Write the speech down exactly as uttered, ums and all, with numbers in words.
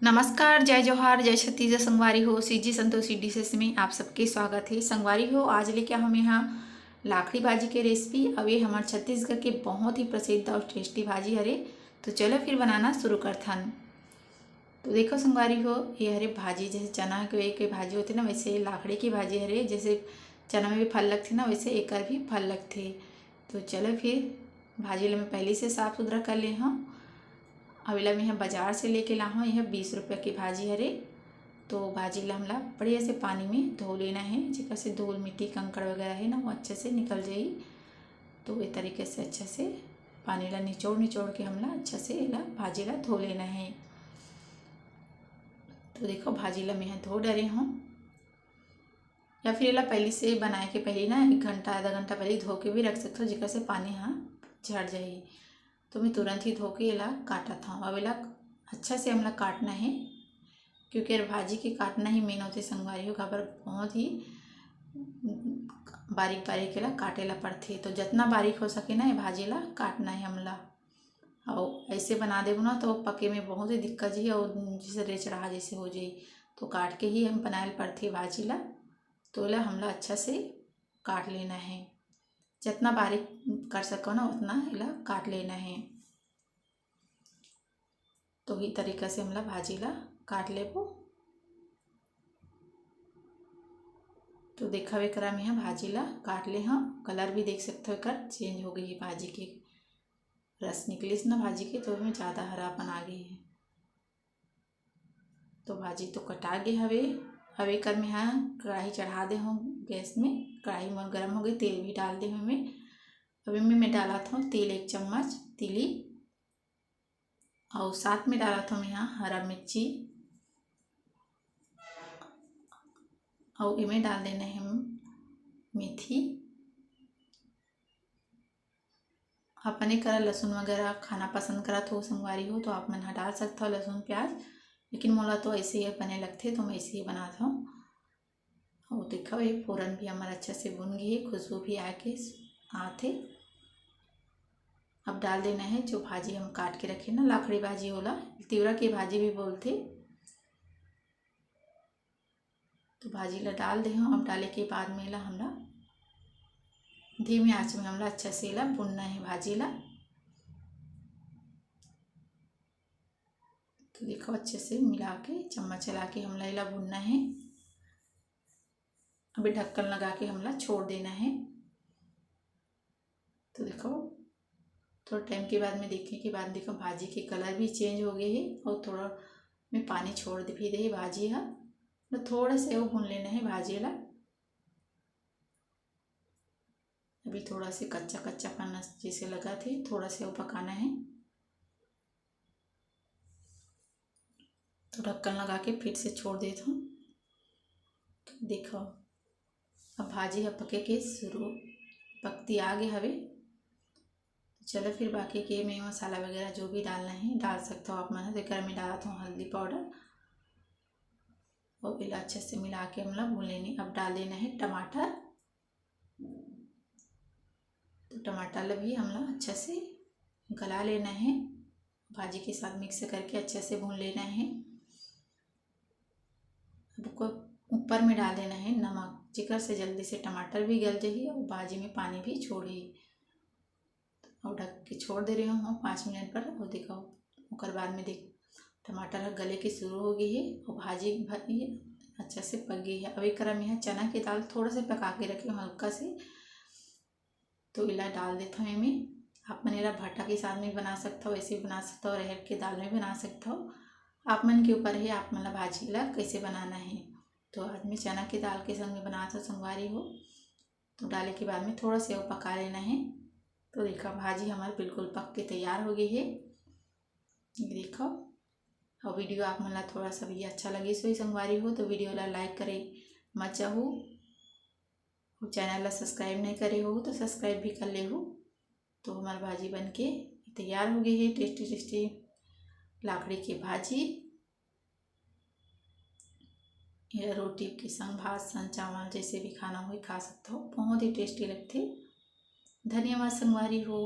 नमस्कार, जय जोहार, जय छत्तीसगढ़ संगवारी हो। सीजी संतोषी डिशेस में आप सबके स्वागत है। संगवारी हो, आज लेके हम यहाँ लाखड़ी भाजी के रेसिपी। अब ये हमारे छत्तीसगढ़ के बहुत ही प्रसिद्ध और टेस्टी भाजी हरे। तो चलो फिर बनाना शुरू करथन। तो देखो संगवारी हो, ये हरे भाजी, जैसे चना के, के भाजी होते ना, वैसे लाखड़ी की भाजी हरे। जैसे चना में भी फल लगथे ना, वैसे एकर भी फल लगथे। तो चलो फिर भाजी ला मैं पहले से साफ सुथरा कर ले हूँ। अब एला मैं बाजार से लेके ला हूँ, यह बीस रुपये की भाजी हरे। तो भाजी ला हमला बढ़िया से पानी में धो लेना है, जेकर से धूल मिट्टी कंकड़ वगैरह है ना, वो अच्छे से निकल जाही। तो ये तरीके से अच्छे से पानी ला निचोड़ निचोड़ के हमला अच्छा से एला भाजी ला धो लेना है। तो देखो भाजी ला मैं धो डरे हूँ, या फिर एला पहले से बनाए के पहले ना एक घंटा आधा घंटा पहले धो के भी रख सकते हो, जेकर से पानी हाँ झड़ जाही। तो मैं तुरंत ही धो के एला काटत हूँ। अब एला अच्छा से हमला काटना है, क्योंकि यार भाजी के काटना ही मेन होते संगवारी हो, काबर बहुत ही बारीक बारीक एला काटे ला पड़थे। तो जितना बारीक हो सके ना ये भाजी ला काटना है हमला। और ऐसे बना देबो ना तो पके में बहुत ही दिक्कत जी, और जैसे रेचड़ा जैसे हो जाई। तो काट के ही हम बनाए ला पड़थे भाजी ला। तो एला हमला अच्छा से काट लेना है, जितना बारीक कर सको ना उतना एला काट लेना है। तो ही तरीका से हमला भाजी ला काट लेबो। तो देखा एकरा में भाजी ला काट ले हाँ, कलर भी देख सकते हो एकर चेंज हो गई है भाजी के, रस निकलिस ना भाजी के, तो ओमे ज़्यादा हरापन आ गई है। तो भाजी तो कटा गे हवे। अब एकर में हाँ कढ़ाई चढ़ा दे हूँ गैस में, कढ़ाई मोर गरम हो गई, तेल भी डाल दे हूँ मैं। अब एमे मैं डालत हूँ तेल एक चम्मच तिली, और साथ में डालत हूँ मैं हाँ हरा मिर्ची, और एमे डाल देना है हम मेथी। अपने करा लहसुन वगैरह खाना पसंद करत हो संगवारी हो तो आप मन ह डाल सकत हो लहसुन प्याज, लेकिन मोला तो ऐसे ही बने लगथे तो मैं ऐसे ही बनात हूँ। और देखो ये फोरन भी हमारा अच्छा से भुन गई है, खुशबू भी आके आथे। अब डाल देना है जो भाजी हम काट के रखे ना, लाखड़ी भाजी होला, तिवरा की भाजी भी बोलथे। तो भाजी ला डाल दे हूँ। अब डाले के बाद में ला हमला धीमी आंच में हमला अच्छा से ला भुनना है भाजी ला। तो देखो अच्छे से मिला के चम्मच चला के हमला एला भुनना है। अभी ढक्कन लगा के हमला छोड़ देना है। तो देखो थोड़ा टाइम के बाद में देखे के बाद देखो भाजी के कलर भी चेंज हो गए है और थोड़ा में पानी छोड़ दे भी दे भाजी हा। तो थोड़ा सा वो भून लेना है भाजी ला। अभी थोड़ा से कच्चा कच्चा पन जैसे लगा थे, थोड़ा से वो पकाना है। तो ढक्कन लगा के फिर से छोड़ देत हूँ। तो देखो अब भाजी ह पके के शुरू, पकती आ गे हवे। तो चलो फिर बाकी के में मसाला वगैरह जो भी डालना है डाल सकते हो आप मन। तो एकर में डालत हूँ हल्दी पाउडर और एला अच्छे से मिला के हमला भून लेनी। अब डाल देना है टमाटर। तो टमाटर ला भी हमला अच्छा से गला लेना है, भाजी के साथ मिक्स करके अच्छा से भून लेना है। अब को ऊपर में डाल देना है नमक, जेकर से जल्दी से टमाटर भी गल जाही और भाजी में पानी भी छोड़ही। और ढक के छोड़ दे रही हूँ पाँच मिनट पर। और देखो ओकर बाद में देख टमाटर ह गले के शुरू हो गई है और भाजी भ-, ये अच्छा से पक गई है। अब एकरा में चना के दाल थोड़ा से पका के रखे हूँ हल्का से, तो इला डाल देत हूँ एमे। आप मन एला भाटा के साथ में बना सकत हो, ऐसे भी बना सकत हो, राहेर के दाल में बना सकत हो, आप मन के ऊपर है आप मन ला भाजी ला कैसे बनाना है। तो आज मैं चना के दाल के संग में बनात हूँ संगवारी हो। तो डाले के बाद में थोड़ा से वो पका लेना है। तो देखा भाजी हमार बिल्कुल पक के तैयार हो गई है। ये देखो और वीडियो आप मन ला थोड़ा सा भी अच्छा लगे सोई संगवारी हो तो वीडियो ला लाइक करे मत चाहू, और चैनल ला सब्सक्राइब नहीं करे हो तो सब्सक्राइब भी कर ले हो। तो हमार भाजी बन के तैयार हो गई है, टेस्टी टेस्टी लाखड़ी के भाजी। ये रोटी के संग भात संग चावल जैसे भी खाना हो खा सकते हो, बहुत ही टेस्टी लगते। धन्यवाद संगवारी हो।